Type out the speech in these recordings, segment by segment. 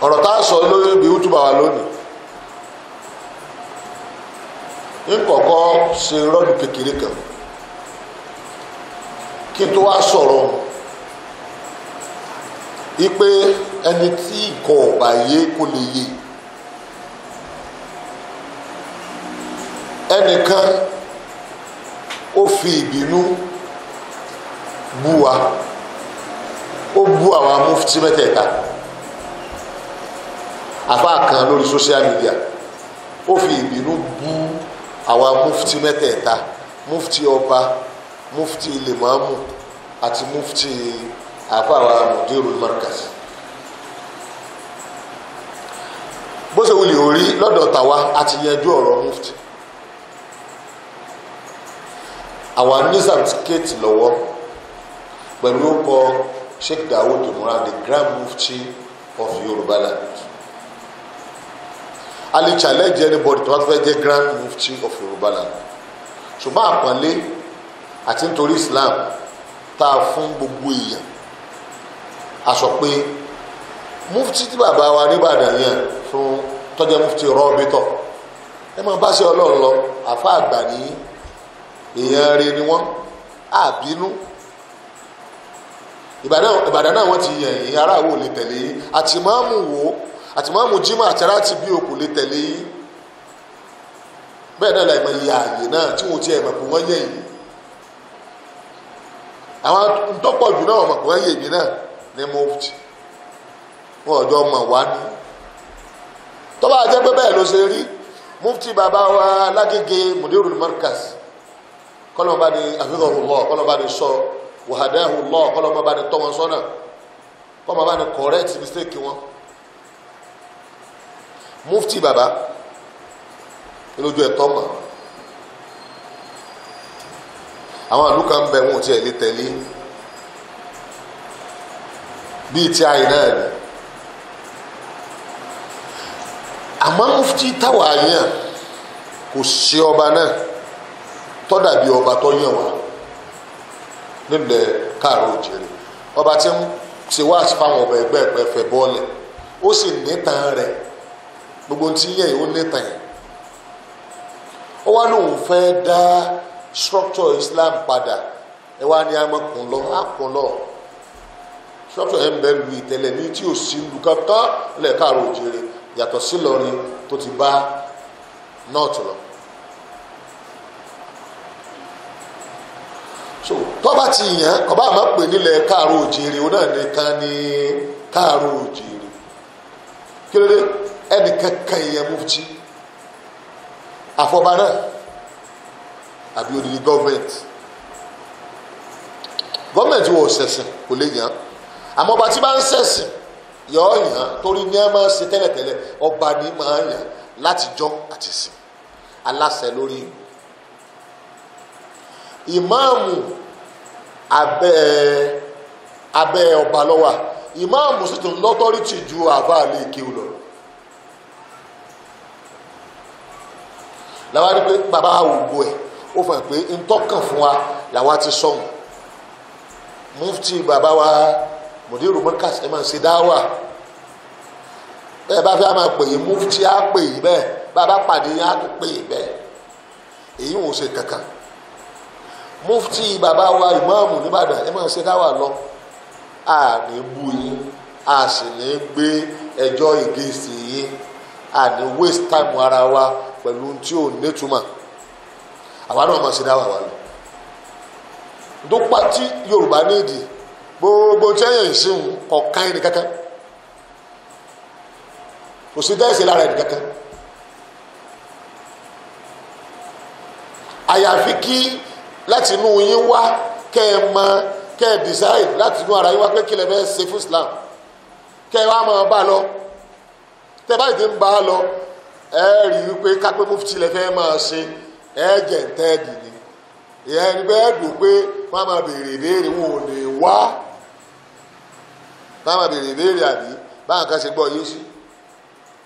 Ọ̀rọ̀ tá a sọ lórí ibi útúbà wa lónìí, nkọ̀kọ́ ṣe rọ́ọ̀dù kékeré kan kí n tó wá sọ̀rọ̀ ipe ẹni tí nǹkan ọ̀bà yé kó lè yé. Ẹnìkan ó fi ìbínú bú wa, ó bú àwọn mufti mẹ́tẹ̀ẹ̀ta, àfáà kan lórí social media, ó fi ìbínú bú àwọn mufti mẹ́tẹ̀ẹ̀ta, mufti ọba, mufti limamu àti mufti àfáà mudirul markaz. Bó ṣe wulẹ̀ orí lọ́dọ̀ tàwa àti yanjú ọ̀rọ̀ mufti. Àwa ní certificate lọ́wọ́ pẹ̀lú ọkọ̀ Sheikh Dawood Imran, the Grand Mufti of Yoruba land. A lè challenge anybody tó bá fẹ́ jẹ́ Grand Mufti of Yoruba land. Ṣùgbọ́n àpọ́nlé àti nítorí Islam tá a fún gbogbo èèyàn, a sọ pé mufti tí bàbá wa nìbàdàn yẹn fún tó jẹ́ mufti rọ́ọ̀bìtọ̀, ẹ máa bá ṣe Ọlọ́run lọ, àfa àgbà ní èèyàn rẹ ni wọ́n, àbínú. Ìbàdàn náà wọ́n ti yàn yín, aráàwọ̀ lè tẹ̀lé yín, àti máàmù wò, àti máàmù jimá àti aráàtì bí òkú lè tẹ̀lé yín. Bẹ́ẹ̀ náà láì mọ iye ààyè náà tí wọ́n ti ẹ̀ mọ̀ pé wọ́n yẹ̀ yín. Àwọn ntọ́pọ̀ jù náà mọ̀ pé wọ́n yẹ̀ mí náà ní mufti, wọn ọjọ́ mọ̀ wá ní. Tó bá jẹ́ pé bẹ́ẹ̀ ló ṣe rí, mufti bàbá wa Lágége mudirul markaz, kọ́lọ́mọba ni hafidhahullah, kọ́lọ́mọba ni sọ wahadahullah, kọ́lọ́mọba ni tọ́ wọn sọ́nà, kọ́lọ́mọba ni correct mistake wọn. Mufti bàbá lójú ẹ̀tọ́ mọ̀, àwọn àlù kan bẹ wọn ò tiẹ̀ lè tẹ̀lé bíi tí àyè náà ni. Àmọ́ mufti táwa yàn kò sí ọba náà tó dàbí ọba tó yàn wá nílẹ̀ káàró òjèrè. Ọba tí ń ṣe wá fáwọn ọba ẹgbẹ́ ẹ̀fẹ̀ bọ́ọ̀lẹ̀, ó sì nítan rẹ̀, gbogbo tí yẹn yìí ó nítan yẹn. Ó wá lóun fẹ́ dá structure Islam padà, ẹ wá ní amọ̀kùn lọ, àkùn lọ. Structure yẹn ń bẹ lu ìtẹ̀lẹ̀ ní tí ò sí lu kankan lẹ̀ káàró òjèrè, yàtọ̀ sí Ìlọrin tó ti bá north lọ. So tọ́ba ti yàn kọ́ba àmọ́ pè nílẹ̀ káàró òjèrè, ó náà nìkan ní káàró òjèrè. Kí ló dé? Ẹnì kankan yẹn mufti àfọba náà àbí odidi gọ́ọ̀mẹ̀ntì. Gọ́ọ̀mẹ̀ntì wọ̀ ṣẹ̀sìn kò lè yàn, àmọ́ ọba tí bá ń ṣẹ̀sìn yọ̀ ọ́ yàn, torí ní ẹ máa ṣe tẹ́lẹ̀tẹ́lẹ̀, ọba ní máa yàn látijọ́ àti sìn, aláṣẹ lórí ìlú. Ìmáàmù abẹ́ ọba lọ́wà, ìmáàmù sì tún lọ́tọ́rìtì ju àbá lè kéwù lọ. Làwa rí pé bàbá ògbó ẹ̀ ó fọ̀ pé ntọ́kàn fún wa làwa ti sọ̀hún. Mufti bàbá wa mudiru markaz ẹ̀ máa ń ṣe dáwà, bẹ́ẹ̀ bá fẹ́ máa pè yín mufti á pè yín bẹ́ẹ̀, bàbá pàdé yín á tún pè yín bẹ́ẹ̀, èyí ò ṣe kankan. Mufti bàbá wa ìmáàmù nìbàdàn ẹ máa ṣe dáwà lọ, a ní bú yín, a sì ní gbé ẹjọ́ against yín, a ní waste time ara wa pẹ̀lú tí ò nítumọ̀, àwa náà máa ṣe dáwà wa lọ. Dópa tí Yorùbá nídìí gbogbo tí ẹ̀yìn ìsìn kọ̀ọ̀kan ẹni kankan, kò sí dẹ́sẹ̀ lára ẹni kankan, àyàfi kí láti inú yín wá kẹ́ ẹ mọ, kẹ́ ẹ decide láti inú ara yín wá pé kí lẹ fẹ́ ṣe fún Islam, kẹ́ ẹ wá máa bá lọ. Tẹ́ báyìí ti ń bá a lọ, ẹ rí i pé kápẹ́ mufti lẹ fẹ́ máa ṣe, ẹ jẹ́ ntẹ́ẹ̀dì ni. Ìyẹn ni pé ẹ dùn pé wọ́n á máa béèrè ìbéèrè, wọn ò lè wá, wọ́n á máa béèrè ìbéèrè àbí báwọn kan ṣe gbọ́ yé sí,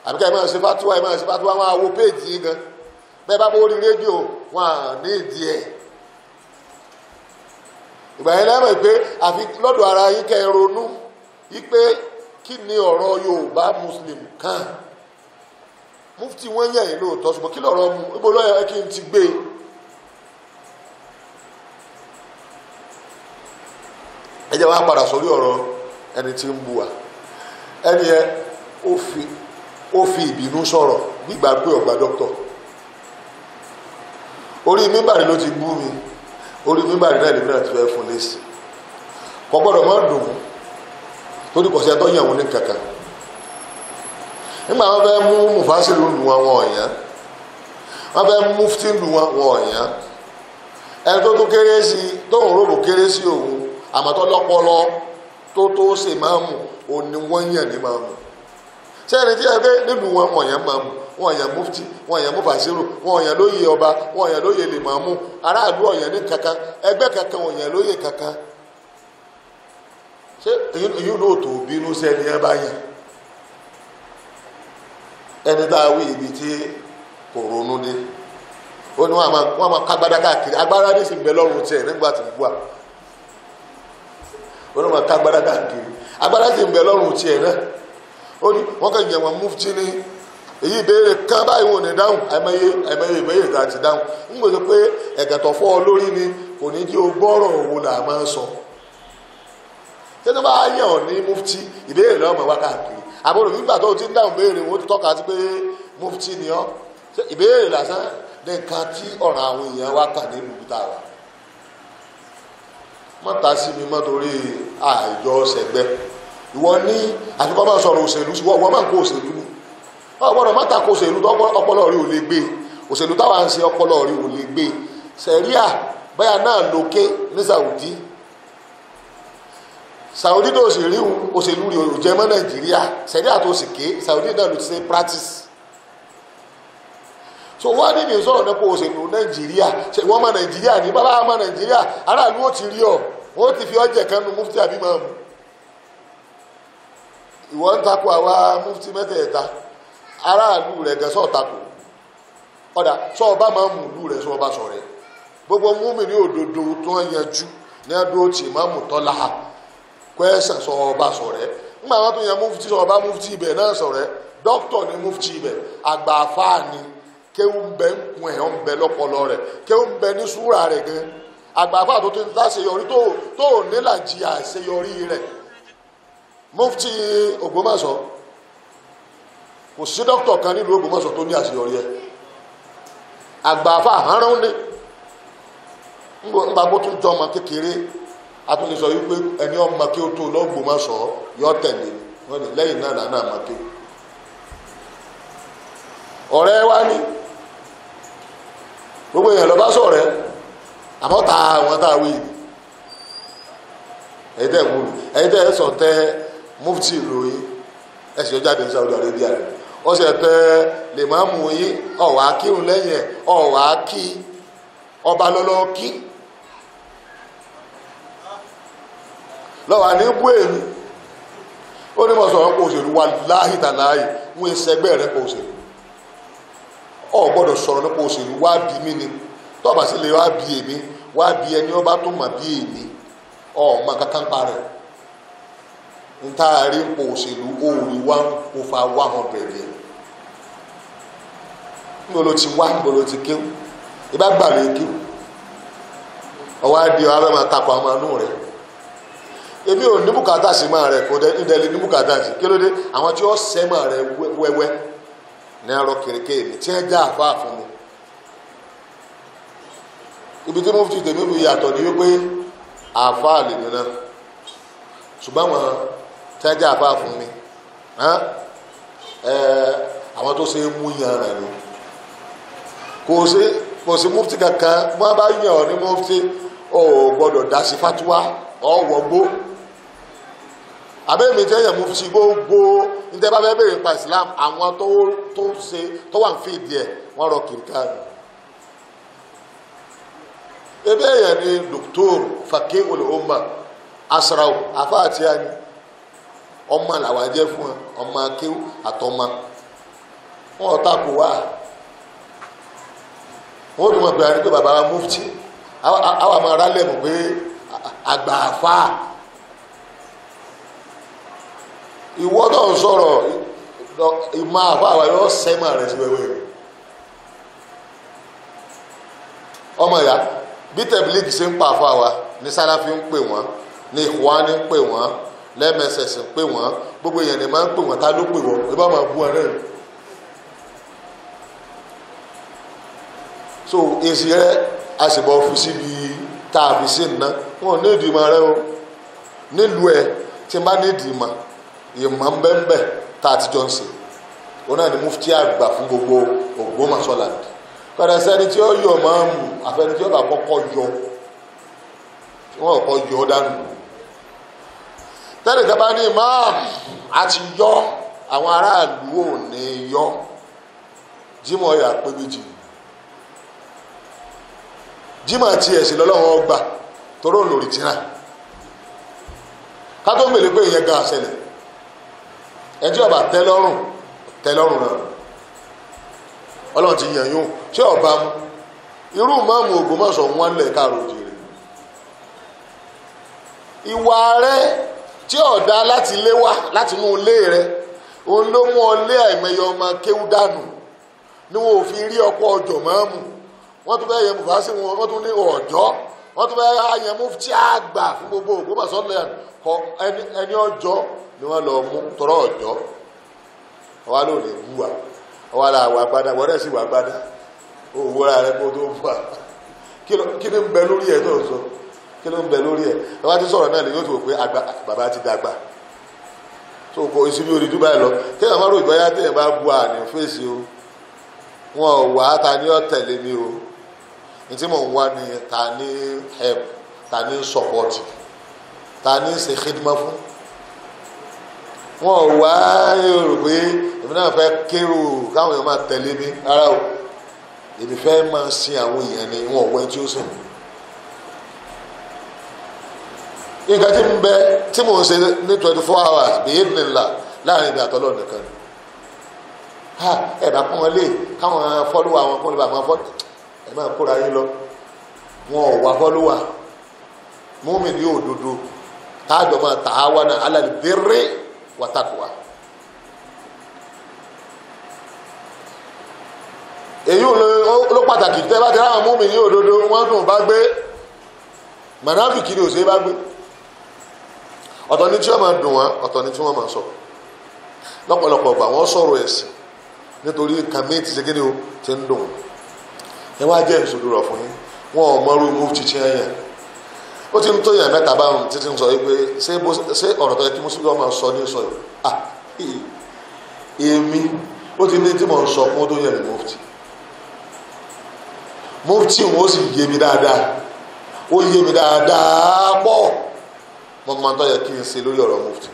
àbí ká ẹ máa ṣe fatuwa, ẹ máa ṣe fatuwa, wọn á wo péèjì yín gan, bẹ́ẹ̀ bá bó rí rédíò wọn à ní ìdí ẹ̀. Ìgbà yẹn lẹ́mọ̀ pé àfi lọ́dọ̀ ara yín kẹ́ ẹ ronú yí pé Kí ni ọ̀rọ̀ Yorùbá Muslim kan? Mufti wọ́n yàn yín lóòótọ́, ṣùgbọ́n kí lọ̀rọ̀ mu ibo lọ́yọ̀ kí n ti gbé e. Ẹ jẹ́ wá padà sórí ọ̀rọ̀ ẹni tí ń bu wa. Ẹni yẹn ó fi ìbínú sọ̀rọ̀ gbígbà pé ọ̀gbà dókítọ̀. Orí mímbàrí ló ti bú mi, orí mímbàrí náà lèmi náà ti fẹ́ fún lésì. Kò gbọ́dọ̀ mọ́ dùn ún torí kò sí ẹtọ́ yàn wọ́n ní kankan. Nígbà wọn fẹ́ mú mufasiru lu wọn wọn ọ̀yàn, wọn fẹ́ mú mufti lu wọn wọn ọ̀yàn. Ẹni tó tó kéré sí tóun róbò kéré sí òun, àmọ́ tó lọ́pọlọ tó tó ṣe máa mú òun ni wọ́n yàn ní máa mú. Sẹ́ni tí ẹ fẹ́ nílùú wọn wọ̀nyàn máa mú, wọ́n yàn mufti, wọ́n yàn mufasiru, wọ́n yàn lóye ọba, wọ́n yàn lóye lè máa mú. Aráàlú ọ̀yàn ní kankan, ẹgbẹ́ kankan ọ̀yàn lóye kankan. Ṣé èyí ló tó bínú sẹ́ni ẹ bá yàn? Ẹni tá a wí ibi tí kò ronú dé, ó ní wọ́n máa kágbádá káàkiri. Agbára ní sì ń bẹ lọ́rùn tiẹ̀ nígbà tí ń bú à. Ó ní wọ́n máa kágbádá káàkiri, agbára sì ń bẹ lọ́rùn tiẹ̀ náà. Ó ní wọ́n kàn yẹ̀ wọ́n mufti ní èyí ìbéèrè kan báyìí wọn ò ní dáhùn. Àìmọye àìmọye ìbéèrè tá a ti dáhùn ń gbèsè pé ẹ̀gàtọ̀ fọ́ ọ lórí ni kò ní kí o gbọ́rọ̀ òun là máa ń sọ. Ṣé tó bá yàn ọ́ ní mufti, ìbéèrè lọ́wọ́ máa wá káàkiri. Àbúrò nígbà tó ti ń dáhùn béèrè wọn ti tọ́ka sí pé mufti ni ọ́. Ṣé ìbéèrè lásán nìkan tí ọ̀ràn àwọn èèyàn wá kà nínú ibi tá a wà? Má ta sí mi mọ́ torí àìjọ ṣẹgbẹ́. Ìwọ ní àfikọ́ bá sọ̀rọ̀ òṣèlú, wọ́n máa ń kó òṣèlú ni. Ọgbọ́dọ̀ má tako òṣèlú tó ọpọlọ rí ò lè gbé. Òṣèlú táwa ń ṣe ọpọlọ rí ò lè gbé. Sẹ̀ríà báyà náà lókè ní Saudi. Saudi tó sì rí òṣèlú rí ò jẹ mọ́ Nàìjíríà. Sẹ̀ríà tó sì ké Saudi náà ló ti ṣe practice. So wọ́n ní mi sọ̀rọ̀ nípa òṣèlú Nàìjíríà. Wọ́n mọ Nàìjíríà ní bàbá mọ Nàìjíríà, aráàlú ó ti rí ọ, wọ́n ti fi ọjẹ̀ kan nu mufti àbí máa mú. Ìwọ ń takò àwa mufti mẹ́tẹ̀ẹ̀ta, aráàlú rẹ̀ gẹ̀ sọ̀ takò. Ọ̀dà sọ ọba máa mú ìlú rẹ̀ sọ ọba sọ rẹ̀. Gbogbo múmi ní òdodo tó ń yanjú ní ẹdúró tì máa mú tọ́lá kwẹ́sàn sọ ọba sọ rẹ̀. Nígbà wọn tó yan mufti sọ ọba mufti ibẹ̀ náà sọ rẹ̀. Dókítọ̀ ni mufti ibẹ̀, àgbà àfáà ni, kéwù ń bẹ ń kun ẹ̀ ń bẹ lọ́pọlọ rẹ̀, kéwù ń bẹ ní súrà rẹ̀ gan. Àgbà àfáà tó ti ń láṣeyọrí tó nílàjì àṣeyọrí rẹ̀. Mufti Ògbómọ̀ṣọ́, kò sí dókítà kan nílùú Ògbómọ̀ṣọ́ tó ní àṣeyọrí ẹ̀. Àgbààfà àhárán ní ńgbà bó tún jọ ọmọ kékeré, a tún lè sọ wípé ẹni ọmọ kí ó tó lọ́gbọ́mọ̀ṣọ́ yọ tẹ̀lé wọn ni lẹ́yìn náà lànà àmọ́ kí. Ọ̀rẹ́ wa ní gbogbo èèyàn lọ bá sọ̀rẹ́, àmọ́ ta àwọn tá a wí ni. Ẹ̀yin tẹ́ ẹ̀ wúlò, ẹ̀yin tẹ́ ẹ̀ sọ tẹ́ mufti lóyún, ẹ̀sìn ọjà ní Saudi Arabia rẹ̀, ọ̀sẹ̀ tẹ́ lè máa mú yín, ọ̀wá kírun lẹ́yìn ẹ̀, ọ̀wá kí ọba lọ́lọ́ kí lọ́wọ́ ní bú èmi. Ó ní mo sọ̀rọ̀ pé òṣèlú wà láàyè tàláyè, wọ́n ń sẹgbẹ́ rẹ̀ pé òṣèlú. Ọ̀ gbọ́dọ̀ sọ̀rọ̀ nípa òṣèlú, wá bí mi ni, tọ́ọ̀bà sì lè wá bí èmi, wá bí ẹni ọba tó mà bí èmi, ọmọ kankan parẹ́. Ntaari ń po òṣèlú òòrì 1 over 100 yẹn. Níbo ló ti wá, níbo ló ti kéwú, ìbá gbà ló kéwú. Ọwọ́ adé ọ abẹ́ máa takò àwọn anú rẹ̀. Èmi ò ní bùkátà sí máa rẹ̀, kò dẹ́lẹ̀ ní bùkátà sí. Kí ló dé? Àwọn tí ó sẹ́ máa rẹ̀ wẹ́wẹ́ ní arọ kèrèké mi tí ẹ já àfáà fún mi. Ibi tí mufti tèmi fi yàtọ̀ ni wípé àfáà lèmi náà, ṣùgbọ́n àwọn tí ẹ já àfáà fún mi, àwọn tó ṣe é mú yanra ni. Kò sí mufti kankan, wọ́n bá yàn ọ́ ní mufti, o ò gbọ́dọ̀ dá sí fatuwa, ọ̀ wọ̀gbó. Àbẹ́mi tí ẹ̀yàn mufti gbogbo níta bá fẹ́ bèrè nípa Islam, àwọn tó ṣe tó wà ń fi ìdí ẹ̀ wọ́n rọ kìrìkà ni. Ebe èèyàn ni Dr. Fakihul Umma Asrau afa àti ani ọmọ làwọn ajẹ́ fún ẹ, ọmọ akéwù àtọmọ wọn ò takò wá. Wọn ò tún mọ̀ pé àrí pé bàbá wa mufti, àwọn àmọ́ ara lẹ̀ mọ̀ pé àgbà àfa. Ìwọ náà ń sọ̀rọ̀ ìmọ̀ àfa àwa yóò sẹ́mà rẹ̀ sí wẹ́wẹ́ rẹ̀. Ọmọ ìyá bí tẹ̀bílíkì ṣe ń pa àfa wa ní Sálàfí ń pè wọ́n, ní Ìkhwánì ń pè wọ́n, lẹ́mẹsẹ̀sì ń pè wọ́n, gbogbo èèyàn ni máa ń pè wọ́n. Ta ló pè wọ́n? Ìbá máa bú wọn náà. So èsì rẹ a sì bọ̀ fi síbi tá a fi sí nná. Wọn ò ní ìdìmọ̀ rẹ o. Nílùú ẹ tí n bá ní ìdìmọ̀, ìmọ̀ ń bẹ́ ń bẹ́ tá a ti jọ ń ṣe. Òun náà ni mufti àgbà fún gbogbo Ògbómọ̀ṣọ́ land. Kọ́dà sẹ́ni tí ó yọ máa ń mú àfẹni tí ó bá kọ́kọ́ yọ, tí wọ́n kọ́ yọ dànù. Tẹ́lẹ̀ tí a bá ní imam àti yọ, àwọn aráàlú ò ní yọ. Jímọ̀ yà pé méjì. Jímọ̀ tí ẹ̀sìn lọ́lọ́wọ́ ọgbà toró lórí tìrà. Ká tó mèlè pé ìyẹn gan àṣẹlẹ̀. Ẹni tí ó bá tẹ́ lọ́rùn, tẹ́ lọ́rùn náà. Ọlọ́run ti yàn yóò ṣé ọba mu irú máàmù Ògbómọ̀ṣọ́ wọn lẹ̀ káàró jèrè. Ìwà rẹ tí ọ̀dà láti lé wá láti inú ilé rẹ òun ló mú ọ lé àìmọye ọmọ kéwú dànù ni wọn ò fi rí ọkọ ọjọ́ máàmù. Wọ́n tún fẹ́ yẹ mùfásí wọn, wọ́n tún ní ọjọ́, wọ́n tún fẹ́ yẹ mufti àgbà fún gbogbo Ògbómọ̀ṣọ́ lẹ́yìn kọ ẹni ọjọ́ ni wọ́n lọ mú tọrọ ọjọ́. Ọwá ló lè bú wa, ọwá la wà gbádá, wọ́n rẹ̀ sì wà gbádá. Owó ra rẹ̀ kó tó bú wa. Kí ló ń bẹ lórí ẹ̀ tó ń sọ? Kí ló ń bẹ lórí ẹ̀? Ọwá ti sọ̀rọ̀ náà lè yóò tó pé àgbà bàbá ti dàgbà. Tó kọ ìsinmi orí Dubai lọ. Kéèyàn má rò ìgbáyà téèyàn bá bu àní fèsì o. Wọn ò wá ta ní ọ̀tẹ̀lé mi o. Ní tí mò ń wá ni ta ní help, ta ní support, ta ní ṣe khidma fún. Wọn ò wá rò pé èmi náà fẹ́ kérò káwọn èèyàn máa tẹ̀lé mi rárá o. Èmi fẹ́ máa sin àwọn èèyàn ni, wọn ò wọ ẹni tí ó sìn. Nǹkan tí ń bẹ tí mò ń ṣe ní 24 hours bíi nìlá láàrin ibi àtọ́lọ́ nìkan ni. Ha ẹ bá pọ́n wọn lé káwọn fọ́lúwà wọn kó lè bá wọn fọ́lú ẹ máa kóra yín lọ. Wọn ò wá fọ́lúwà. Múmi ní òdodo táàjọ máa tà á wá náà alal birri wa taqwa. Èyí ló pàtàkì tẹ́ bá ti ráwọn múmi ní òdodo wọ́n dùn bá gbé. Mọ̀nàfíkì ni ò ṣe bá gbé. Ọ̀tọ̀ ni tí wọ́n máa dùn wọ́n, ọ̀tọ̀ ni tí wọ́n máa sọ. Lọ́pọ̀lọpọ̀ ọgbà wọ́n sọ̀rọ̀ ẹ̀sìn nítorí nǹkan míì ti ṣe kí ni o ti ń dùn. Ẹ wá jẹ́ ìṣòro rọ̀ fún yín. Wọn ò mọrú mufti tí wọ́n yàn. Ó ti ń tó yàn mẹ́ta báwọn títí ń sọ yìí pé ṣé ọ̀rọ̀ tó yẹ kí mùsùlùmí máa sọ ní sọ yìí. Ah èmi ó ti ní tí mò ń sọ fún tó yàn ní mufti. Mufti wọn ó sì yé mi dáadáa. Ó yé mi dáadáa pọ̀. Mo máa ń tọ́ yẹ kí n ṣe lórí ọ̀rọ̀ mufti.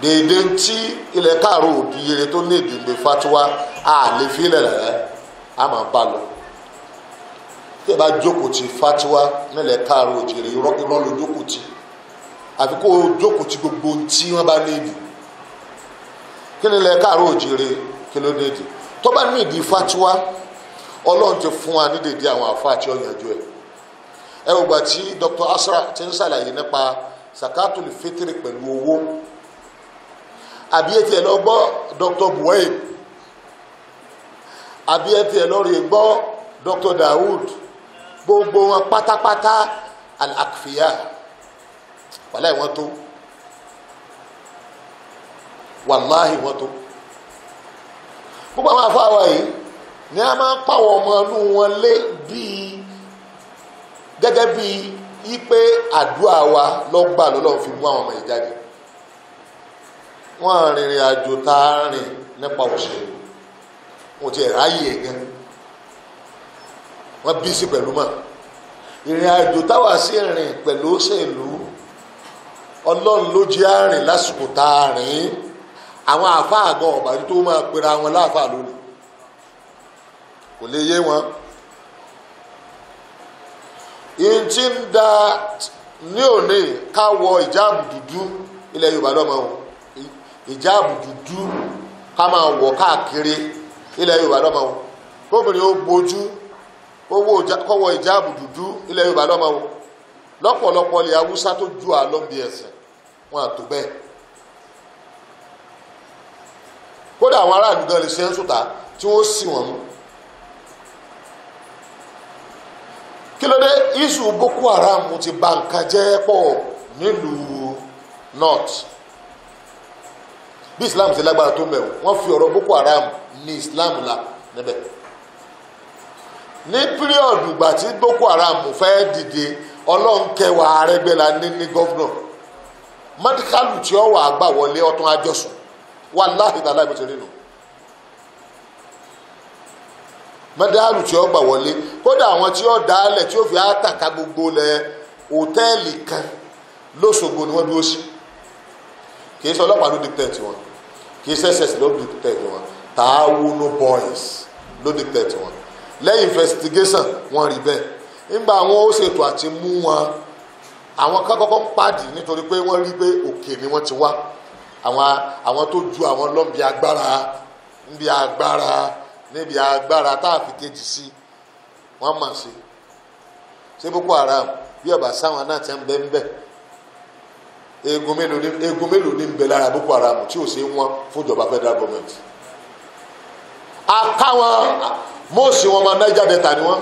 Dèdè ntí ilẹ̀ káàró òdìyẹrẹ tó ní ìdìbò fatiwa a lè fi ilẹ̀ rẹ̀ a máa bá lọ. Tí ẹ bá jókòó ti fatiwa nílẹ̀ káàró òdìyẹrẹ irọ́ ló jókòó ti. Àfi kó o jókòó ti gbogbo ntí wọ́n bá ní ìdì. Kí ni ilẹ̀ káàró òdìyẹrẹ kí ló ní ìdì? Tó bá ní ìdí fatiwa, Ọlọ́run ti fún wa ní dèdè àwọn àfa àti ọ̀yànjú ẹ̀. Ẹ wò gbà tí Dr. Asra ti ń ṣàlàyé nípa sakatul fitri pẹ̀lú owó. Àbí etí ẹ lọ gbọ́ Dr. Buwaib, àbí etí ẹ lọ rí gbọ́ Dr. Dawood, gbogbo wọn pátápátá al-akfiya wàláhì wọn tó, wàláhì wọn tó. Gbogbo àwọn afáwa yìí ni a máa ń pàwọ̀ ọmọ inú wọn lé bíi gẹ́gẹ́ bíi ipe àdúrà wa lọ́gbà lọ́lọ́run fi mú àwọn ọmọ yìí jáde. Wọ́n rìnrìn àjò tá a rìn nípa òṣèlú, wọ́n ti ráyè ẹ̀ gan, wọ́n bí sí pẹ̀lú mọ̀. Ìrìn àjò táwa sí rìn pẹ̀lú òṣèlú, Ọlọ́run ló jẹ́ àrìn lásìkò tá a rìn. Àwọn àáfàá gan ọ̀bà tó máa pera wọn láàfáà lónìí kò lè yé wọn. Ìyẹn tí ń da ní òní ká wọ ìjáàbù dúdú ilẹ̀ Yorùbá lọ́mọ o, ìjáàbù dúdú ká máa wọ̀ káàkiri ilẹ̀ Yorùbá lọ́mọ o, kóbìnrin ó bojú kó wọ ìjáàbù dúdú ilẹ̀ Yorùbá lọ́mọ o. Lọ́pọ̀lọpọ̀ ilẹ̀ Haúsá tó ju àlọ́ bí ẹ̀sìn Wọn àtò bẹ́ẹ̀. Kódà àwọn aráàlú gan lè ṣe ń sùtà tí wọ́n sì wọ́n mú. Kí ló dé? Iṣu Boko Haram ti bà nǹkan jẹ́ pọ̀ nílùú North. Bí Islam ṣe lágbára tó mẹ́wọ̀n, wọ́n fi ọ̀rọ̀ Boko Haram ní Islam la níbẹ̀. Ní píríọ̀dù ìgbà tí Boko Haram fẹ́ dìde, Ọlọ́run kẹwàá Arẹ́gbẹ́la ní gọ́vnọ̀. Mọ́díkàlù tí ó wà gbà wọlé ọtún àjọsùn. Wàláhì tàláhì bó ṣe rí nù. Mọ́díkàlù tí ó gbà wọlé, kódà àwọn tí ó dálẹ̀ tí ó fi àtàkà gbogbo lẹ̀ hòtẹ́ẹ̀lì kan lóṣogbo ni wọ́n dúró sí. Kì í ṣe ọlọ́pàá ló dictate wọn, kì í ṣe SS ló dictate wọn, Taawunu boys ló dictate wọn. Lẹ́yìn investigation wọ́n rí bẹ́ẹ̀. Nígbà àwọn ó ṣètò àti mú wọn, àwọn kan kọ́kọ́ ń pàdé nítorí pé wọ́n rí pé òkè ni wọ́n ti wá. Àwọn tó ju àwọn lọ́nbi agbára níbi agbára níbi agbára tá a fi kejì sí wọ́n mọ̀ sí. Ṣé Boko Haram bí ọba sáwọn náà ti ń bẹ́ ń bẹ́? Eegun mélòó ní ń bẹ lára Boko Haram tí ò ṣe wọ́n fún ìjọba federal government? Akáwọn mọ́ọ̀sì wọn máa Niger Delta ni wọ́n.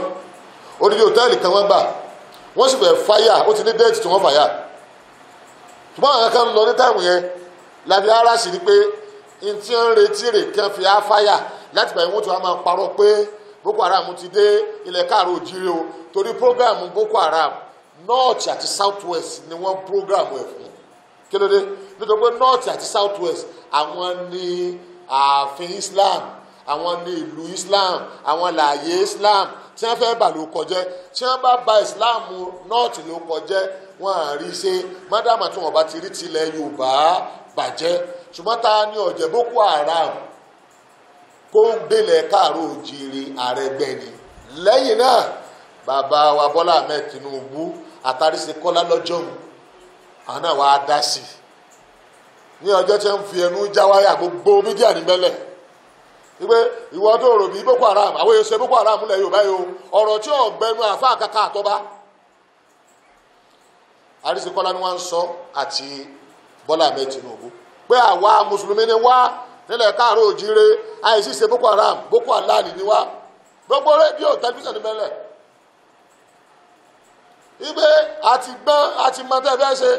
Odidi hòtẹ́ẹ̀lì kan wọ́n gbà, wọ́n sì fẹ́ fáyà, ó ti ní déètì tí wọ́n fàyà. Ṣùgbọ́n àwọn kan lọ ní táìmù yẹn láfi ara sì ni pé n tí ń retí rè kí wọ́n fi á fáyà láti gbà yẹn, wọ́n ti wá máa parọ́ pé Boko Haram ti dé ilẹ̀ káàró òjìrè o, torí prógráàmù Boko Haram North àti South West ni wọ́n prógráàmù ẹ̀ fún. Kí ló dé? Nítorí pé North àti South West àwọn ní ààfin Islam, àwọn ní ìlú Islam, àwọn làyè Islam tí wọ́n fẹ́ bà ló kọjẹ́. Tí wọ́n bá ba Islam North ló kọjẹ́, wọ́n á rí ṣe mádàmà tí wọ́n bá ti rí tilẹ̀ Yorùbá bàjẹ́. Ṣùgbọ́n ta ni ọ̀jẹ̀ Boko Haram kó ń délẹ̀ káàró òjìrì Arẹ́gbẹ́ ni? Lẹ́yìn náà bàbá wa Bọ́lá Ahmed Tinubu àtàrísí Kọ́lá lọ́jọ́ mu, àwọn náà wàá dá sí i ní ọjọ́ tí wọ́n fi ẹnu já wáyà gbogbo mídíà níbẹ̀lẹ̀ wípé ìwọ tó rò bí Boko Haram, àwọn èso Boko Haram lẹ̀ Yorùbá yìí o, ọ̀rọ̀ tí ọ̀gbẹ́nu àfa kàkà àtọ́ba. Àrísí Kọ́lá ni wọ́n ń sọ àti Bọ́lá Ahmed Tinubu pé àwa mùsùlùmí ni wá nílẹ̀ káàró òjíire, àìsí ṣe Boko Haram, Boko halal ni wá. Gbogbo rédíò tẹlifíṣàn níbẹ̀lẹ̀ wípé àti gbọ́n àti mọ tẹ́ fẹ́ ṣe.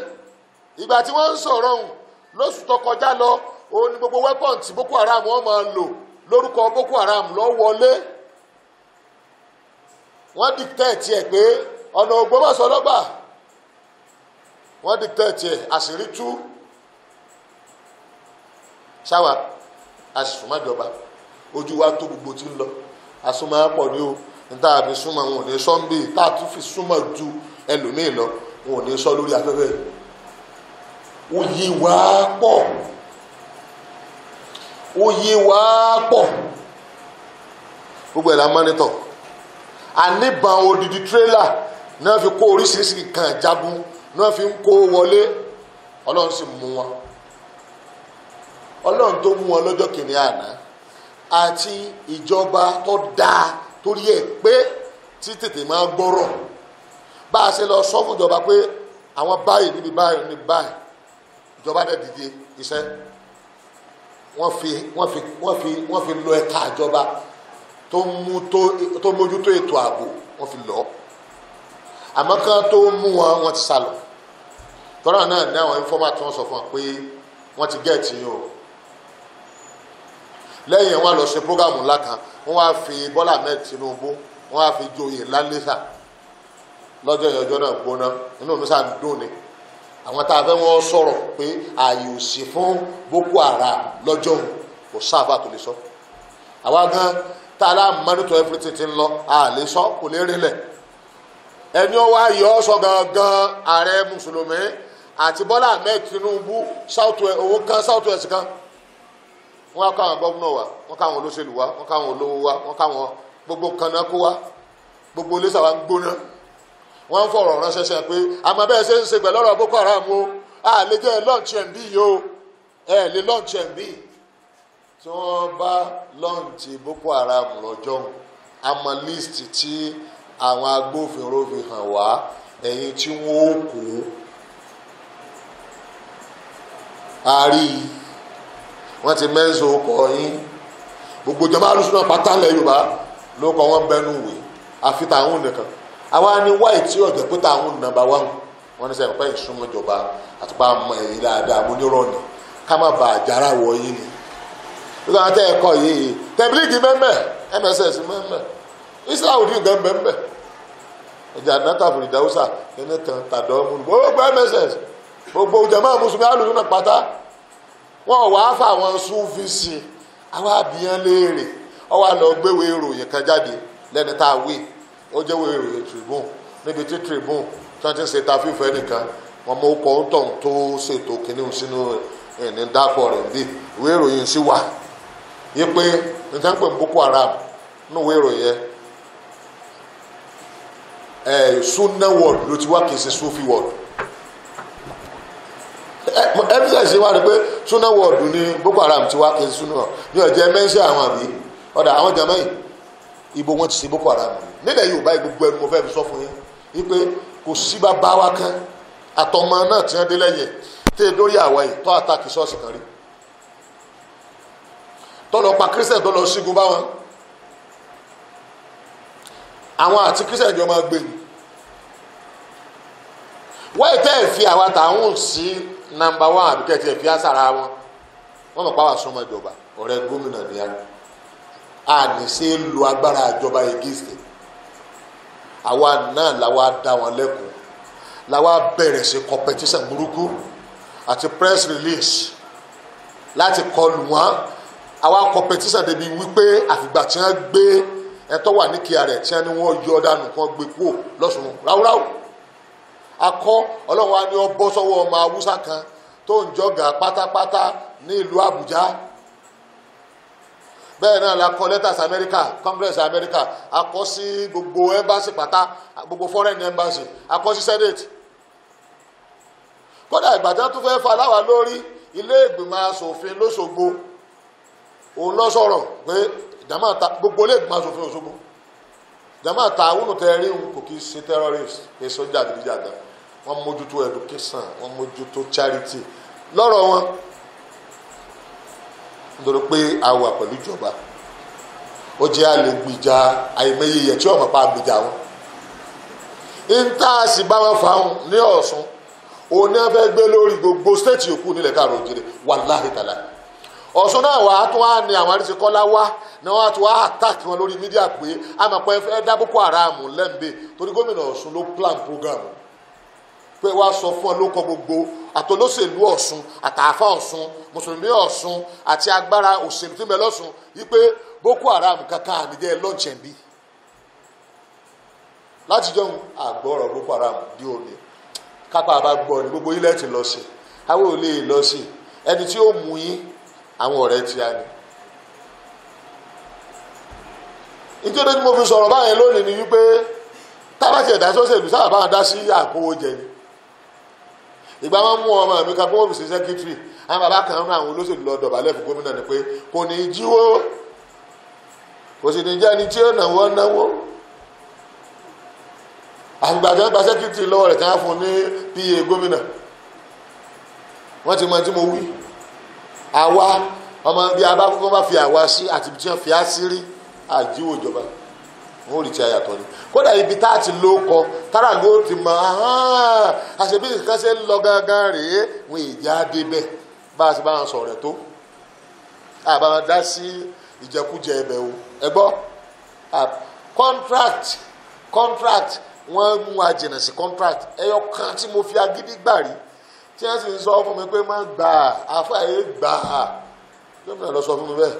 Ìgbà tí wọ́n ń sọ̀rọ̀ ọ̀hún lóṣù tó kọjá lọ, òun ni gbogbo weapon tí Boko Haram wọ́n máa lò lórúkọ Boko Haram lọ wọlé. Wọ́n dictate ẹ̀ pé ọ̀nà Ògbómọ̀ṣọ́ lọ́gbà, wọ́n dictate ẹ̀, àṣírí tú. Ṣáwa àṣìṣùmọ́jọba ojú wa tó gbogbo tí ń lọ, àsúnmọ́ pọ̀ ní o, níta àfi súnmọ́ wọn ò ní sọ́ńbì, tá a tún fi súnmọ́ ju ẹlòmíì lọ, wọn ò ní sọ lórí afẹ́fẹ́. Ó yé wa pọ̀, ó yé wa pọ̀, gbogbo ẹ̀ la mọ́nítọ̀. Àníbàn odidi tírélà náà fi kó oríṣiríṣi nǹkan jagun náà fi ń kó wọlé. Ọlọ́run sì mú wọn. Ọlọ́run tó mú wọn lọ́jọ́ kìnìún àná àti ìjọba tó dáa torí ẹ̀ pé tí tètè máa gbọ́rọ̀. Bá a ṣe lọ sọ fún ìjọba pé àwọn báyìí níbi báyìí níbi báyìí, ìjọba dẹ̀ dìde iṣẹ́. Wọ́n fi lọ ẹ̀ka ìjọba tó mójútó ètò ààbò, wọ́n fi lọ. Àmọ́ kan tó mú wọn, wọ́n ti sá lọ. Tọ́lá náà ní àwọn informer tí wọ́n sọ fún wọn pé wọ́n ti gẹ̀ẹ́tì yín o. Lẹ́yìn wọn lọ ṣe prógámù ńlá kan, wọ́n wá fi Bọ́lá Ahmed Tinubu, wọ́n wá fi joyè lálẹ́sà lọ́jọ́ ìyọjọ́ náà gbóná. Inú mi sá ń dùn ni àwọn tá a fẹ́ wọ́n sọ̀rọ̀ pé ààyè ò sí fún Boko Haram lọ́jọ́ òun, kò sáfà tó lè sọ. Àwa gan tá a lá monitor everything ti ń lọ, a lè sọ, kò lè rinlẹ̀. Ẹni ó wá yọ ọ́ sọ gangan ààrẹ mùsùlùmí àti Bọ́lá Ahmed Tinubu south west owó kan south west kan. Wọ́n á káwọn gómìnà wa, wọ́n káwọn olóṣèlú wa, wọ́n káwọn olówó wa, wọ́n káwọn gbogbo kanáà kó wa, gbogbo iléeṣẹ́ wa ń gbóná. Wọ́n ń fọ̀rọ̀ ránṣẹ́ sẹ́ pé àmọ́ bẹ́ẹ̀ ṣe ń ṣe pẹ̀lú ọ̀rọ̀ Boko Haram o, a lè jẹ́ lọ́ọ̀nchì ẹ̀ ń bí yìí o, ẹ̀ lè lọ́ọ̀nchì ẹ̀ ń bí. Tí wọ́n bá lọ́ọ̀nchì Boko Haram lọ́jọ́ àmọ́ list tí àwọn agbófinró fi hàn wá ẹ̀yìn tí wọ́n ó kó. Àárí wọ́n ti mẹ́sàn ó kọ yín. Gbogbo jama alùsùn náà pátá lẹ̀ Yorùbá ló kọ wọ́n bẹnu wè àfi tàwọn nìkan. Àwa ni wáyé tí ọ̀jẹ̀ pé tàwọn nàmbà wà wọ́n ní sẹ́yìn pé ìsúnmọ́ ìjọba àti pa àmọ́ ẹ̀yìn dáadáa mo ní rọ́ọ̀nì ká má bàa jára wọ̀ yín ni. Nígbà tẹ́ ẹ kọ́ yìí tẹ̀bílíìgì mẹ́mẹ́ MSS mẹ́mẹ́ Islahudeen gan mẹ́mẹ́ ẹ̀jẹ̀ àdáta fìdíhàwùsà ẹni kan tàdọ́ mu gbogbo MSS gbogbo jama mùsùlùmí alùsùn náà pátá wọn wàá fà wọn Súfì sí àwọn àbíyàn léèrè ọwọ́ àlọ́ gbéwèé ìròyìn kan jáde lẹ́ni tá a wí ó jẹ́wé ìròyìn Tribune níbi tí Tribune tí wọ́n ti ń ṣe ta fífẹ́ nìkan wọn mọ ọkọ̀ ń tọ̀hún tó ṣètò kínní sínú ẹni dápọ̀ rẹ̀ bí ìwé ìròyìn sì wà yí pé níta ń pè ní Boko Haram nínú ìwé ìròyìn yẹn ẹ̀ Sunna world ló ti wá kì í ṣe Sufi world evidence ṣe wá rí pé Sunna world ní Boko Haram ti wá kì í ṣe Sunna world ní ọ̀jẹ̀ mẹ́ńṣẹ́ àwọn àbí ọ̀dà àwọn jàmá yìí ibo wọn ti ṣe Boko Haram nílẹ̀ Yorùbá yìí gbogbo ẹnu mo fẹ́ fi sọ fún yín wípé kò sí bàbá wa kan àtọmọ náà tí wọ́n dé lẹ́yìn tí dórí àwa yìí tó àtàkì ṣọ́ọ̀ṣì kan rí tó lọ pa kírísítẹ̀ tó lọ sígun báwọn àwọn àti kírísítẹ̀ jọ máa gbé ni wọ́n ẹ̀ tẹ́ ẹ̀ fi àwa tàwọn sí nàmbà wán àbíkẹ́ tí ẹ̀ fi àṣàrà wọn wọ́n mọ̀ pàwọ́ súnmọ́ ìjọba ọ̀rẹ́ gómìnà ní a ní ṣe é lo agbára ìjọba against it. Àwa náà làwa dá wọn lẹ́kùn làwa bẹ̀rẹ̀ sí competition burúkú àti press release láti kọlù wọn. Àwa competition débi wípé àfìgbà tí wọ́n gbé ẹ̀tọ́ wà ní kíá rẹ̀ tí wọ́n ní wọ́n yọ dànù kí wọ́n gbé kúò lọ́sùn ráúráú. Akọ ọlọ́run wa ní ọ bọ́ sọ́wọ́ ọmọ haúsá kan tó ń jọ̀gà pátápátá ní ìlú Àbújá. Bẹ́ẹ̀ náà la kọ letters America, Congress America, a kọ sí gbogbo embassy pátá, gbogbo foreign embassy, a kọ sí Senate. Kódà ìgbà tí wọ́n tún fẹ́ fa aláwa lórí ilé ìgbìmọ̀ asòfin lọ́sọ̀gbọ̀ òun lọ sọ̀rọ̀ pé jama ta gbogbo ilé ìgbìmọ̀ asòfin Òṣogbo jama ta àwọn olùtẹ̀rí òun kò kí í ṣe terrorist kì í ṣe jàgídíjàgan, wọ́n mójútó education, wọ́n mójútó charity lọ́rọ̀ wọn nítorí pé a wà pẹ̀lú ìjọba. Ó jẹ́ àlè gbìjà àìmọye yẹn tí ọmọ pa gbìjà wọn. Níta sì bá wọn fà wọn ní Ọ̀ṣun òun ní wọn fẹ́ gbé lórí gbogbo stéètì yòókù nílẹ̀ káàró òjìrè wàláhì tàlà. Ọ̀ṣun náà wà á tún wá ní àwọn Àríṣekọ́lá wá ní wọ́n á tún wá attack wọn lórí mídíà pé a mọ̀ pé ẹ dá Boko Haram lẹ́ǹbẹ̀ torí gómìnà Ọ̀ṣun ló plan program pé wàá sọ fún ọ ló kọ gbogbo àtọlóṣèlú Ọ̀ṣun àtàfà Ọ̀ṣun mùsùlùmí Ọ̀ṣun àti agbára òṣèlú tí ń bẹ lọ́ṣun wípé Boko Haram kankan àníjẹ́ lọ́ọ̀ṣẹ̀ ń bí. Láti jọun àgbọ̀rọ̀ Boko Haram di òní kápá bá gbọ́ ni gbogbo ilẹ̀ ti lọ sí àwọn ò lè lọ sí ẹni tí ó mú yín àwọn ọ̀rẹ́ ti á ní. Nítorí tí mo fi sọ̀rọ̀ báyẹn lónìí ni wípé tábàtì ẹ̀dá sọ́sẹ̀lú sábà bá dá sí àkówó jẹ ni. Ìgbà wọn mú ọmọ mi kan kó wọn fi ṣe sẹkítírì àwọn bàbá kan rán àwọn olóṣèlú lọ dọ̀bálẹ̀ fún gómìnà ni pé kò ní í jíwó kò sì ní jẹ́ ẹni tí ó náwó náwó. Àgbà tí wọ́n gba sẹkítírì lọ́wọ́ rẹ̀ tí wọ́n fún ní pa gómìnà wọ́n ti mọ tí mo wí. Àwa ọmọ bí a bá kọ́kọ́ bá fi àwa sí àti tí wọ́n fi á sí rí àjíwò ìjọba wọn ò rí tí a yàtọ̀ ni. Kódà ibi tá a ti ló kọ tára ló ti mọ àṣebí nǹkan ṣe ń lọ gangan rèé wọn ìjà débẹ̀ bá a ṣe bá wọn sọ̀rọ̀ tó àbá wọn dá sí ìjẹkújẹ ẹbẹ̀ o ẹ gbọ́ contract wọ́n mú wa jìnnà sí contract ẹyọ kan tí mo fi agídí gbà rí tí wọ́n sì ń sọ fún mi pé má gbà àfààyè gbà á gómìnà lọ sọ fún mi bẹ́ẹ̀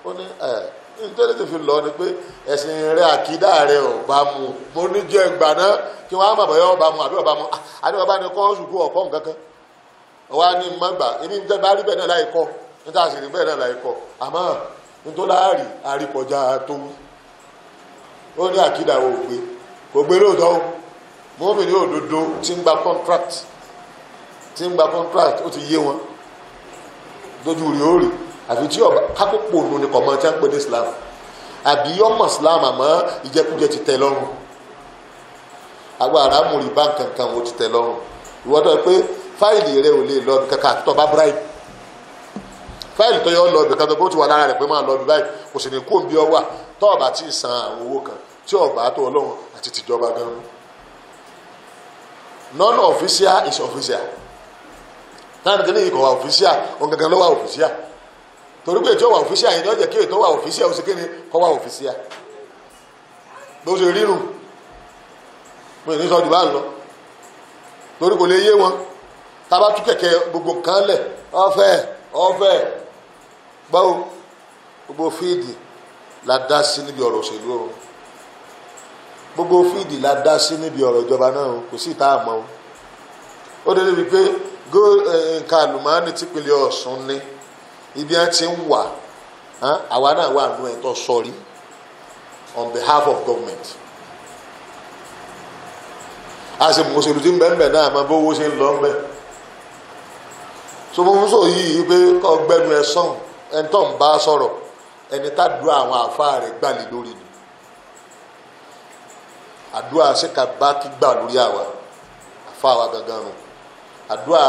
ó ní ẹ̀ nítorí tó fi lọ ni pé ẹ̀sìn rẹ àkídà rẹ ò bá mu mo ní jẹ́ ìgbà náà kí wọ́n á mọ̀ bọ́yá ọba mu àbí ọba mu àbí ọba ni kọ́ sùkú ọ̀kọ́ nǹkan kan ọwọ́ á ní mọ́ gbà èmi níta bá rí bẹ́ẹ̀ náà láì kọ́ níta sì rí bẹ́ẹ̀ náà láì kọ́ àmọ́ nítorí àárí àríkọjá tó wú ó ní àkídà wo gbé kò gbé lóòótọ́ o mọ́mí ní òdodo tí ń gba contract tí ń gba contract ó ti yé wọn lójú rí ó rí àfi tí ọba kápòpò nù ní kọ̀mọ́ tí wọ́n ń pè ní Islam àbí ọmọ Islam àmọ́ ìjẹkújẹ ti tẹ́ lọ́rùn àwọn aráàmù rí báńkì kankan ó ti tẹ́ lọ́rùn ìwọ́n tó yẹ pé fáìlì rẹ ò lè lọ kankan àti tó bá bribe Fáìlì tó yọ ọ lọ ibì kan tó bó ti wà lára rẹ̀ pé máa lọ ibi báyìí, kò sì ní kó bí ọ wà tó ọba tí ì san àwọn owó kan tí ọba tó Ọlọ́run àti tìjọba gan mú. Non-official is official. Táwọn kìíní yìí kò wà official, òun gangan ló wà official. Torí pé ètò wà official yìí ni ó jẹ́ kí ètò wà official ó sì kíni kọ́ wà official. Bó ṣe rírun, mo ní sọ jù bá ń lọ. Torí kò lè yé wọn. Tá a bá tú kẹ̀kẹ́ gbogbo nǹkan lẹ̀, ọ̀fẹ́ báwo gbogbo fíìdì la dá sí níbi ọ̀rọ̀ òṣèlú o. Gbogbo fíìdì la dá sí níbi ọ̀rọ̀ ìjọba náà o, kò sí ìta àmọ́ o. Ó dé débi pé nǹkan àlùmọ́ọ́nì típínlẹ̀ Ọ̀ṣun ní ibi ẹ̀ ti ń wà, àwa náà wà nù ẹ̀ tó sọrí on behalf of government. A sì mú òṣèlú tí ń bẹ́ẹ̀ náà máa bówó ṣe ń lọ ń bẹ́ẹ̀. So mo fún sọ yìí pé kọ́ gbẹ́nu ẹ sọ̀hún, ẹni tó ń bá sọ̀rọ̀, ẹni tá dùn àwọn àáfàá rẹ̀ gbàlè lórí ni. Àdúrà ṣèkà bá kí gbà lórí àwa àáfàá wa gangan nù. Àdúrà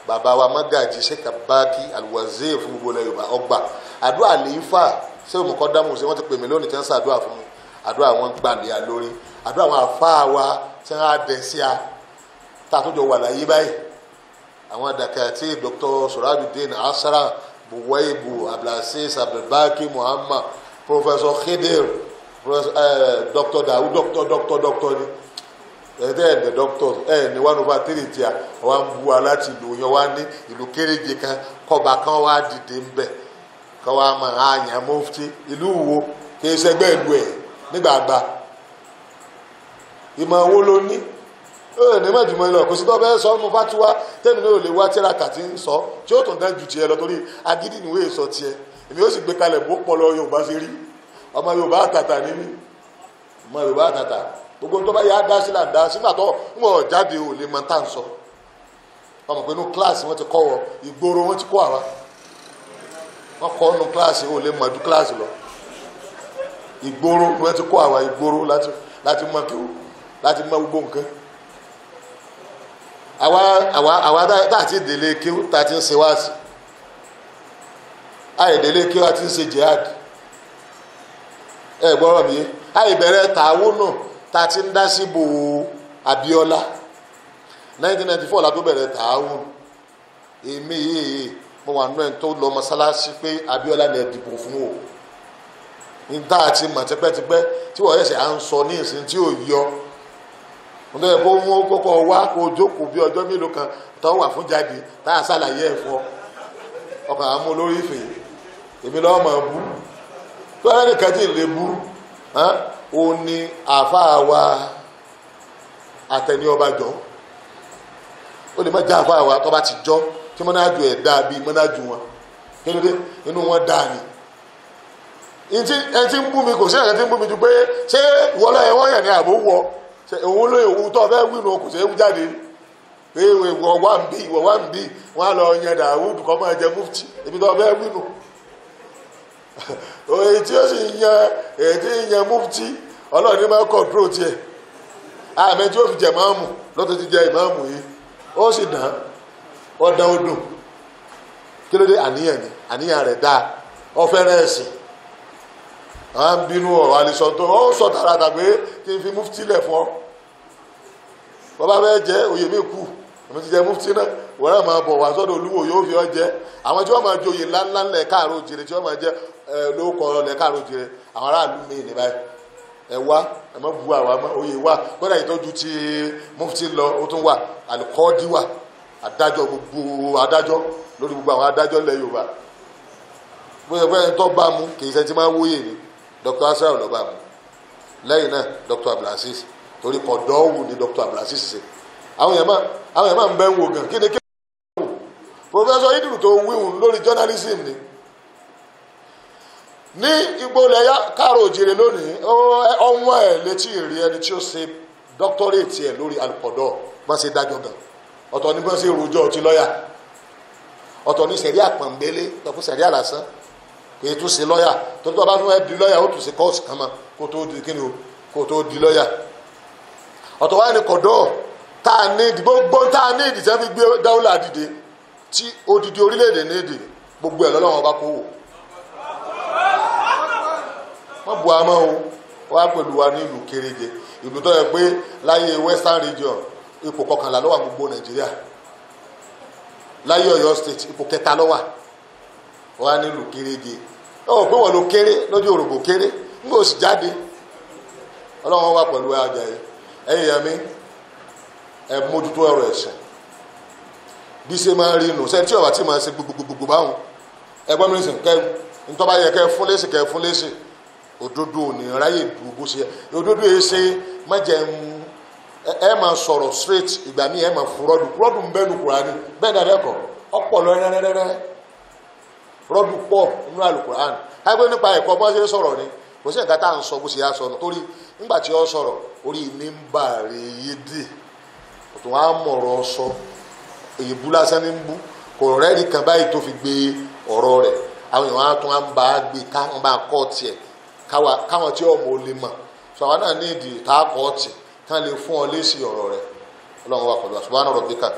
bàbá wa Mágàjí ṣèkà bá kí Alwazir fún gbogbo ilẹ̀ Yorùbá ọgbà. Àdúrà lèéfà ṣé òmùkọ́ dámù ṣé wọ́n ti pè mí lónìí tí wọ́n ṣàdúrà fún mi. Àdúrà wọn gbàlè à lórí. Àdúrà àwọn àáfàá wa tí wọ́n á dẹ̀ sí a tá a tó jọ wà láyé báyìí. Àwọn dàkàtì Dr. Surajudeen Asra Buwaibu Abdulaziz Abdulbaki Muhammad, Professor Khidir, Dr. Dawu, Dr. ni ẹ̀ẹ́dẹ́ Dr. ní 1/3 tí a wà ń bu wa láti ìlú yẹn wá ní ìlú kéréje kan kọba kan wá dìde ń bẹ̀ kọ́ wa máa yàn mufti ìlú wo kì í ṣẹgbẹ́ ìlú ẹ̀ nígbàgbà ìmọ̀ owó ló ní ní mẹ́jùmọ́ ilẹ̀ kò sí tó bẹ́ẹ̀ sọ ọ́nù fatiwa tẹ́mi náà lè wá tíráka tí ń sọ tí ó tún dá ju tiẹ̀ lọ torí agídí ìwé sọ tiẹ̀ èmi ó sì gbé kalẹ̀ bó pọlọ Yorùbá ṣe rí. Ọmọ Yorùbá àtàtà ní mí, ọmọ Yorùbá àtàtà gbogbo tó bá yá dá sí là ń dá sígbà tó ń wọ̀ jáde ò lè mọ tá à ń sọ. Ọmọ pé inú kíláàsì wọ́n ti kọ́ wọ ìgboro wọ́n ti kọ́ àwa, wọ́n kọ́ inú kíláàsì ò lè mọ̀ ju kíláàsì lọ. Ìgboro wọ́n ti kọ́ àwa, ìgboro láti mọ kí láti mọ gbogbo nǹkan. Àwa tá àti ìdílé kí tá a ti ń ṣe wáàsí, àìdílé kí wá ti ń ṣe jihad. Ẹ gbọ́rọ̀ mi yé, àìbẹ̀rẹ̀ tààwó náà tá a ti ń dá síbò Abíọ́lá 1994 la tó bẹ̀rẹ̀ tààwó. Èmi yìí mo wà nínú ẹni tó lọ mọ́sálásí pé Abíọ́lá ni ẹ dìbò fún o. Ní tá a ti mọ̀ tipẹ́tipẹ́ tí wọ́n ṣẹ̀ṣẹ̀ à ń sọ ní ìsìn tí ò yọ. Nítorí kó mú kókó wá kó jókòó bí ọjọ́ mélòó kan tó wà fún jáde tá a ṣàlàyé ẹ̀ fún ọ. Ọkàn àmú olórí ìfẹ́ èmi lọ́wọ́ máa bú. Tó ẹ̀rẹ́ nìkan tí ì lè bú, ó ní àáfàá wa àtẹni ọba jọ. Ó lè má já àáfàá wa tó bá ti jọ tí mọ́nájú ẹ̀ dáa bíi mọ́nájú wọn. Kí ló dé? Inú wọn dáa ni. Ẹni tí ń bú mi kò sí ẹ̀rẹ́ tí ń bú mi ju pé ṣé wọlé ẹ̀ wọ́n yàn ní àbó wọ. Òun ló ewu tó fẹ́ wí nù kò sí ewu jáde pé ìwọ wà ń bí ìwọ wà ń bí wọn á lọ yẹn Dàwúdù kọ́ máa jẹ mufti èmi tó fẹ́ wí nù. Èyí tí ó sì yan èyí tí ń yan mufti Ọlọ́run ní máa kọ̀ǹtró tiẹ̀. Àmì tí ó fi jẹ ìmáàmù lọ́tọ̀ ti jẹ ìmáàmù yìí ó sì dán ó dán ó dùn. Kí ló dé? Àníyàn ni, àníyàn rẹ̀ dáa, ó fẹ́ràn ẹ̀sìn. À ń bínú ọ̀rọ̀ àlesọ tó ó sọ tààràtà pé kí n fi mufti lẹ̀ fún ọ. Bàbá bẹ́ẹ̀ jẹ́ oyè mi kù, èmi ti jẹ mufti náà, wọ́n náà máa bọ̀ wá sọ́dọ̀ Olúwo yóò fi ọ jẹ. Àwọn tí wọ́n máa joyè ńláńlá ńlẹ̀ káàró jire tí wọ́n máa jẹ lóko lẹ̀ káàró jire àwọn aráàlú mi ní báyìí. Ẹ wá ẹ má bu àwa mọ́ oyè wá kódà ìtọ́jú ti mufti lọ ó tún wà àlùkọ́ọ́dí wà adájọ́ gbogbo adájọ́ lórí gbogbo àwọn adájọ́ ilẹ̀ Yorùbá. Bóyá bóyá tó bá mu kì í ṣe ti máa wóyè ni Dr. Asra ló bá mu. Lẹ́yìn náà Dr. Abdulaziz torí kọ̀dọ́wù ni Dr. Abdulaziz ṣe. Àwọn èèyàn máa ń bẹ́ ń wo gan kí ni kí ni wò. Professor Idiru tó wíwùn lórí journalism ni. Ní igbó ilẹ̀ káàró òjìrè lónìí ọ̀wọ́n ẹ̀ létí ìrí ẹni tí ó ṣe doctorate ẹ̀ lórí alùpọ̀dọ̀ bá ṣe dájọ́ gan. Ọ̀tọ̀ ní bá ṣe rojọ́ ti lọ́yà. Ọ̀tọ̀ ní sẹ̀rí àpọ̀nbélé tọ́kù sẹ̀rí àlàsán. Kò tún ṣe lọ́yà tó tó bá tún ẹ di lọ́yà ó tún ṣe kọ́ọ̀sì kan mọ́ kó tó di kíni o kó tó di lọ́yà. Ọ̀tọ̀ wá ní kọ̀dọ̀ tá a ní ìdìbò gbọ́n tá a ní ìdí tí wọ́n fi gbé dáwọ́là dìde tí odidi orílẹ̀-èdè ní èdè Gbogbo ẹ̀ lọ́lọ́wọ́n bá kó wò. Wọ́n bu amọ́ o, wọ́n á pẹ̀lú wa ní ìlú kéréje, ìlú tó yẹ pé láyé Western Region ipò kọkànlá ló wà gbogbo Nàìjíríà, láyé Ọ̀yọ́ State ipò kẹta ló wà. Wọ́n á nílùú kéréje, ó pé wọ́n ló kéré lójú òrògbò kéré nígbà òsì jáde. Ọlọ́wọ́n wà pẹ̀lú ọjà yìí. Ẹ̀yìn yẹn mi, ẹ mójútó ọ̀rọ̀ ẹ̀sìn bí ṣe máa ń rí nù sẹ́ni tí ọ̀bà tí máa ṣe gbogbogbò báwọn ẹgbọ́n mi sìn kẹ́ ntọ́ba yẹ kẹ́ fún lẹ́sìn kẹ́ fún lẹ́sìn. Òdodo ò ní ráyè dùn bó ṣe yẹ. Òdodo yìí ṣe má jẹ́ ẹ máa sọ̀rọ̀ straight, ìgbà míì ẹ máa fún rọ́dù rọ́dù ń bẹ́nu Kùránì bẹ́ẹ̀ ni abẹ́kọ̀ ọ̀pọ̀ lọ rẹ́rẹ́rẹ́rẹ́ rọ́dù pọ̀ nínú Àlùkùránì. Àgbẹ̀ nípa ẹ̀kọ́ bó ṣe ń sọ̀rọ̀ ni kò sí nǹkan tá à ń sọ bó ṣe yá sọ nù, torí nígbà tí ó sọ̀rọ̀ orí mi ń bà rè yé dì tó wá mọ̀rọ̀ sọ, èyí bú lásán ní bú, kò rẹ́ẹ̀rí kan báyìí tó fi gbé ọ̀rọ̀ rẹ̀. Àwọn èèyàn á tún á ń bá a gbé káwọn bá kọ́ tiẹ̀ káwọn tí ọmọ ò lè mọ̀ sọ àwọn náà ní ìdí tá a kọ́ tiẹ̀ kán lè fún ọ lésì ọ̀rọ̀ rẹ̀. Ọlọ́run wà pẹ̀lú. Subhana rabbika